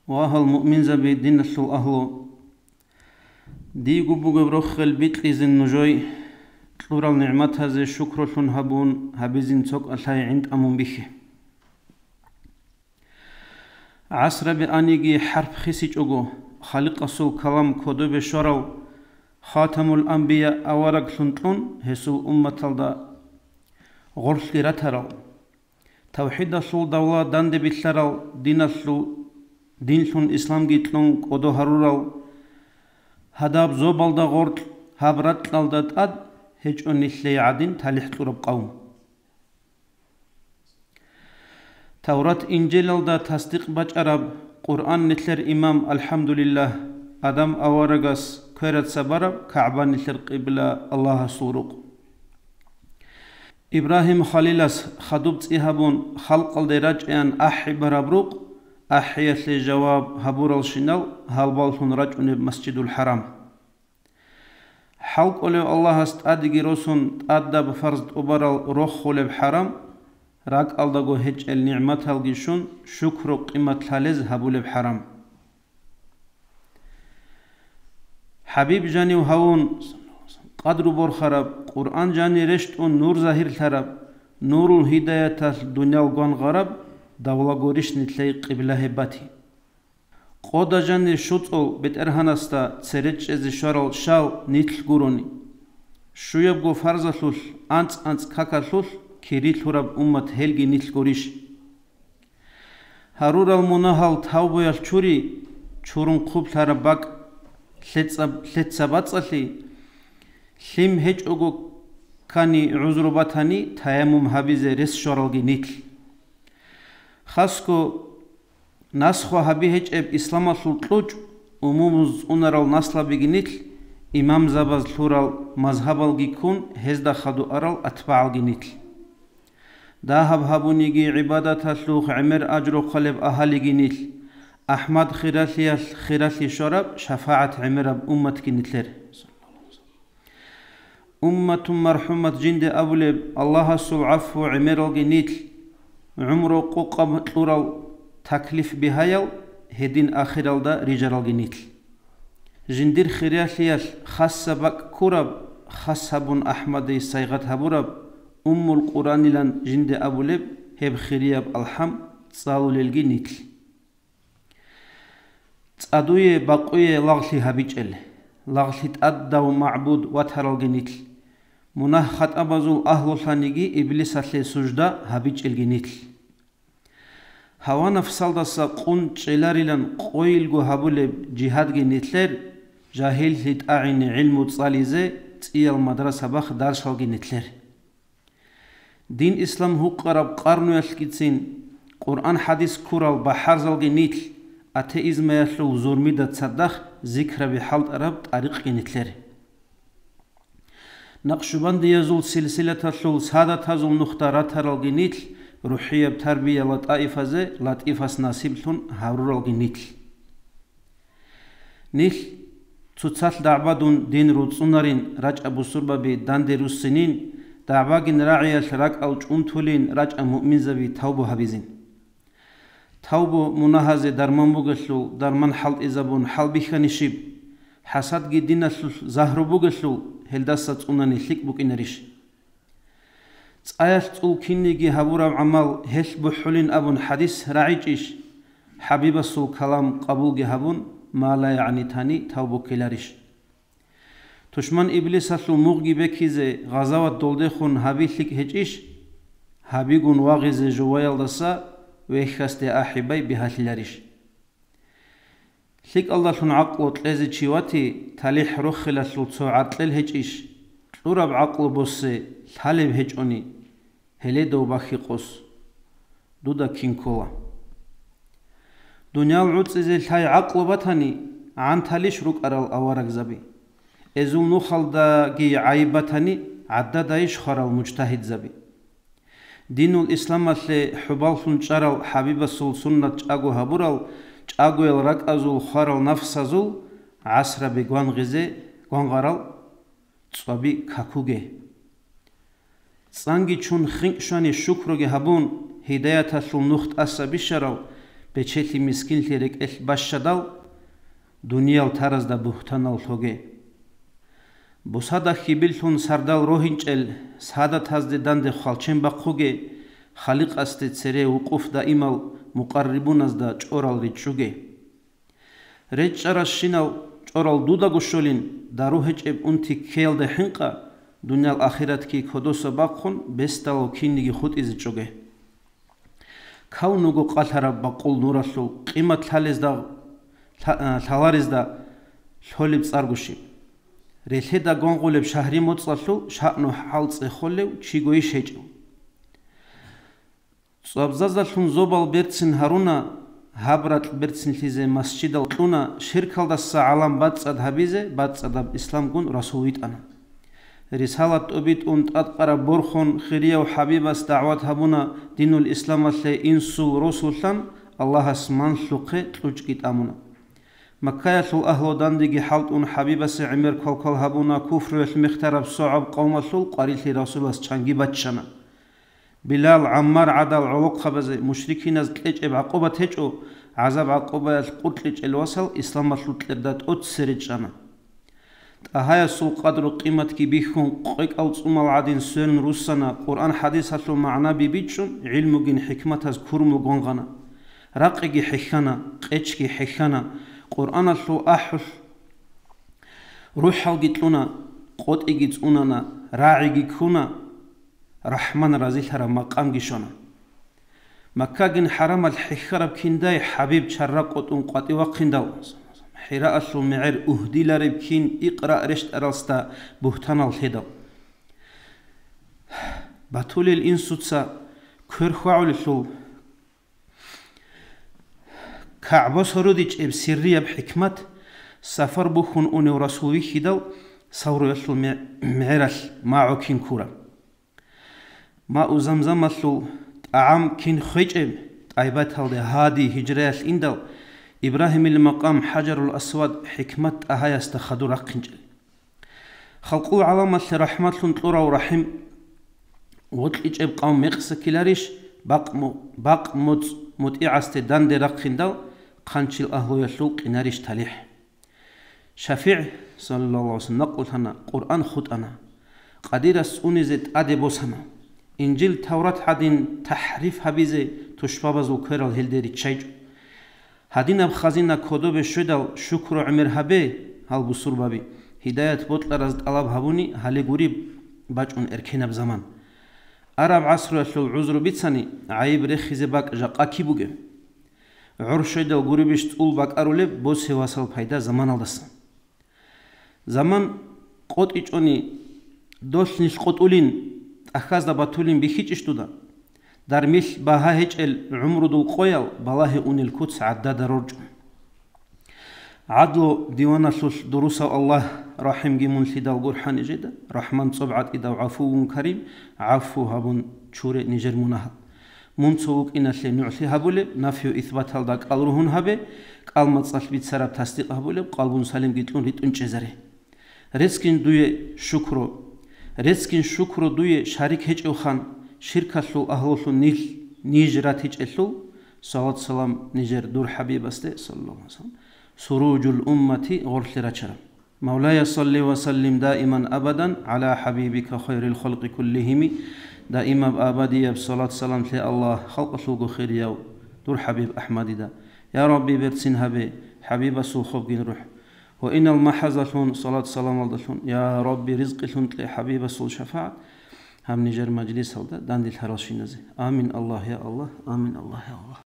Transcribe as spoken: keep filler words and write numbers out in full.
Ва гьал муъминзаби, диналъул агьлу, дийго бугеб рохел бикьизин нужой, кьурал нигӀматазе шукрулъун гьабун, гьабизин цо кӀалъай гӀинтӀамун бихье. ГӀасраби аниги хӀарп хисичӀого, Халикъасул калам кодобе щварав Хатамул Анбия авараглъун кьун гьесул умматалда гъорлъги ратарал, тавхӀидалъул давла данде билълъарал, диналъул, динлъун исламги кьун кӀодо гьарурал, гьадаб зобалда гъоркь, гьаб ракьалда тӀад гьечӀо нилъее гӀадин талихӀ кьураб къавм. Таврат-Инжилалда тасдикъ бачӀараб, Къуръан нилъер имам, алхӀамдулиллагь, Адам аварагас квераца бараб КагӀба нилъер къибла, Аллагьасул рукъ. Ибрагьим Халилас хадуб цӀи гьабун, халкъалде рачӀеян ахӀи бараб рукъ, ахӀиялъе жаваб гьабуралщинал гьалбаллъун рачӀунеб Масжидул ХӀарам. ХӀалкӀолев Аллагьас тӀадеги росун тӀадаб фарз тӀубарал рохулеб хӀарам, ракӀалдаго гьечӀел нигӀматалги щун, шукру къимат лъалез гьабулеб хӀарам. ХӀабиб жанив гьавун, къадру борхараб, Къуръан жани рещтӀун нур загьирлъараб, нурул гьидаяталъ дуниял гвангъараб, давла гурищ нилъей къибла гьеб бати. Къода жанир щуцӀул БетӀергьанасда цере чӀезе щварал щал нилъ гурони. Щуябго фарзалъулъ, анцӀ-анцӀ какалъулъ кири лъураб уммат гьелги нилъ гурищ? Гьарурал мунагьал тавбуялъ чури, чурун хъублъараб бакӀ лъецӀаб-, лъеца бацӀцӀалъи, лъим гьечӀого ккани, гӀузру батани, таяммум гьабизе рес щваралги нилъ. Хасго насху гьаби гьечӀеб исламалъул кьучӀ, умумуз цӀунарал наслабиги нилъ, имамзабаз лъурал мазгьабалги ккун, гьезда хадуарал атбагӀалги нилъ. Дагьаб гьабуниги гӀибадаталъухъ гӀемер ажру хъвалеб агьалиги нилъ, АхӀмад хиралъиялъ хиралъи щвараб шафагӀат гӀемераб умматги нилъер. Умматун мархӀумат жинде абулеб Аллагьасул гӀафу гӀемералги нилъ, гӀумру къокъаб кьурал таклиф бигьаял гьедин ахиралда рижаралги нилъ. Жиндир хиралъиялъ хасса бакӀ ккураб, хас гьабун АхӀмаде сайгъат гьабураб, Уммул Къуранилан жинде абулеб гьеб хирияб алхӀам цӀалулелги нилъ. ЦӀадуе-бакъуе лагълъи гьабичӀел, лагълъи тӀадав магӀбуд ватаралги нилъ, мунагь-хатӀабазул агьлулъаниги иблисалъе сужда гьабичӀелги нилъ. Гьава-нафсалдаса къун чӀеларилан къойилго гьабулеб жигьадги нилъер, жагьиллъи тӀагӀине гӀилму цӀализе цӀиял мадрасабахъ дарсалги нилъер. Дин-ислам гьукъараб къарнуялъгицин Къуръан-хӀадис ккурал бахӀарзалги нилъ, атеизмаялъул зурмида цадахъ зикраби хӀалтӀараб тӀарикъги нилъер. Накъшубандиязул силсилаталъул садатазул нухда ратаралги нилъ, рухӀияб тарбия латӀаифазе латӀифас насиблъун гьаруралги нилъ. Нилъ цоцалъ дагӀбадун дин руцӀцӀунарин, рачӀа бусурбаби данде руссинин, дагӀбагин рагӀиялъ ракӀал чӀунтулин, рачӀа муъминзаби тавбу гьабизин. Тавбу мунагьазе дарман бугелъул, дарман хӀалтӀизабун хӀалбихьани щиб? ХӀасадги диналъулъ загьру бугелъул, гьелдаса цӀунани лъикӀ букӀинарищ? ЦӀаялъ цӀул кинниги гьабураб гӀамал гьелъ бухӀулин абун хӀадис рагӀичӀищ? ХӀабибасул калам къабулги гьабун, ма ла ягӀни тани тавбу ккеларищ? Тушман иблисалъул мугъги бекизе гъазават долдехун гьаби лъикӀ гьечӀищ? Гьабигун вагъизе жуваялдаса вехьасде ахӀи бай бигьалъиларищ? ЛъикӀалдалъун гӀакълу кьезе чи вати, талихӀ рохелалъул цо гӀаркьел гьечӀищ? Кьураб гӀакълу боссе, лъалеб гьечӀони, гьеле дов бахьи къос. Дуда кин ккола. Дуниял гӀуцӀизе лъай гӀакълу батани, гӀанталищ рукӀарал аварагзаби? Эзул нухалдаги гӀайиб батани, гӀаддадайищ хварал мужтагьидзаби? Динул исламалъе хӀубаллъун чӀарал ХӀабибасул суннат чӀаго гьабурал, чӀагоял ракӀазул хварал нафсазул гӀасраби гвангъизе гвангъарал цӀваби какуге. ЦӀанги чун хинкӀ щвани шукруги гьабун, гьидаяталъул нух тӀаса бищарал, Бечелъи мискинлъи рекӀелъ бащадал, дуниял таразда бугьтанал лъоге. Бусада хьибиллъун сардал рогьинчӀел, садатазде данде хвалчен бахъуге, Халикъасде цере вукъуф даимал мукъаррибуназда чӀорал ричӀчӀуге. РечӀчӀаращинал чӀорал дудаго щолин, дару гьечӀеб унти ккеялда хӀинкъа, дуниял ахиратги кодоса бахъун, бесдалав кинниги хутӀизе чӀоге. Кавнуго къалъараб бакъул нуралъул къимат лъалезда, лъа-, а, лъаларезда лъолеб цӀарго щиб. Релъеда гвангъулеб шагьри моцӀалъул шагьну хӀал цӀехолев чигойищ гьечӀев. ЦӀвабзазалъун зобал берцин гьаруна, гьаб ракь берцинлъизе масжидал кьуна, ширкалдаса гӀалам бацӀцӀад гьабизе, бацӀцӀадаб исламгун Расул витӀана. Рисалат тӀобитӀун тӀадкъараб борхун, хирияв ХӀабибас дагӀват гьабуна динул исламалъе инсул росуллъан Аллагьас манлъухъе кьучӀги тӀамуна. Маккаялъул агьлу дандеги хӀалтӀун ХӀабибасе гӀемер квалквал гьабуна, куфруялъ мехтараб согӀаб къавмалъул къварилъи Расулас чанги баччана. Билал, ГӀаммар гӀадал гӀолохъабазе мушрикиназ кьечӀеб гӀакъуба течӀо, гӀазаб-гӀакъубаялъ къуркьичӀел васал исламалъул кьерда тӀоцере чӀана. ТӀагьаясул къадру-къиматги бихьун, къвекӀал цӀумал гӀадин сверун руссана, Къуръан-хӀадисалъул магӀнаби бичӀчӀун, гӀилмугин хӀикматаз курмул гвангъана. Ракъиги хӀехьана, къечги хӀехьана, Къуръаналъул ахӀулъ рухӀалги кьуна, къотӀиги цӀунана, рагӀиги ккуна, РахӀман разилъараб макъамги щвана. Маккагин хӀарамалъ хӀехьараб киндай ХӀабиб чарра къотӀун къватӀивахъиндал, ХӀираалъул мегӀер угьдилареб кин Икъра рещтӀаралдаса бугьтанал лъедал. Батулел инсуца квер хьвагӀулелъул, КагӀба сорудичӀеб сиррияб хӀикмат, сафар бухьун унев Расул вихьидал, Савруялъул ме-, мегӀералъ магӀу кин ккура. Мау Замзамалъул тӀагӀам кин хвечӀеб, ТӀайбаталде гьади гьижраялъ индал, Ибрагьимил макъам ХӀажарул Асвад хӀикмат тӀагьаясда хадур рахъинчӀел. Халкъул гӀаламалъе рахӀматлъун кьурав РахӀим вокьичӀеб къавм мекъса ккеларищ, бакъ-, бакъ-моцӀ мутӀигӀасде данде рахъиндал, хъанчил агьлуялъул къинарищ талихӀ? ШафигӀ, саллаллагьу гӀалайгьи вассалам, накълулъана, Къуръан хутӀана, Къадирас цӀунизе тӀаде босана, Инжил, Таврат гӀадин тахӀриф гьабизе тушбабазул кверал гьелде риччайчӀо. Гьадинаб хазина кодобе щведал, шукру гӀемер гьабе, гьал бусурбаби, гьидаят бокьараз тӀалаб гьабуни гьале гуреб бачӀун эркенаб заман. Араб гӀасруялъул гӀузру бицани, гӀайиб рехизе бакӀ жакъа киб бугеб? ГӀур щведал гуребищ цӀул бакӀарулеб босе васал пайда заманалдаса? Заман къотӀичӀони, долънилъ къотӀулин, тӀахьазда батулин бихьичӀищ дуда? Дармилъ багьа гьечӀел гӀумрудул къоял балагье унел куц гӀадада рорчӀун. ГӀадлу диваналъулъ дурусав Аллагь, рахӀимги мун лъидал гурхӀа нижеда, РахӀман цӀоб гӀатӀидав, ГӀафувун карим, гӀафу гьабун чуре нижер мунагьал. Мун цо вукӀиналъе нугӀлъи гьабулеб, нафию-исбаталда кӀал ругьун гьабе, кӀал мацӀалъ бицараб тасдикъ гьабулеб, къалбун салимги кьун ритӀун чӀезаре. Реццгин дуе шукру. Реццгин шукру дуе шарик гьечӀевхъан, ширкалъул агьлулъун нилъ, ниж ратичӀелъул, салат-салам нижер дур ХӀабибасде, саллаллагьу гӀалайгьи вассалам, суруджул уммати гъорлъе рачараб. Мавлая, салли ва саллим даиман абадан гӀала хӀабибика хайрил халкъи куллигьими, даимаб абадияб салат-салам лъе Аллагь халкъалъулго хирияв дур ХӀабиб АхӀмадида. Я Рабби, берцин гьабе ХӀабибасул хобгин рухӀ. Ва инал махӀазалъун, салат-саламалдалъун, я Рабби, ризкъилъун кье ХӀабибасул шафагӀат, гьаб нижер мажлисалда данделъаралщиназе. Амин, Аллагь, я Аллагь, амин, Аллагь, я Аллагь.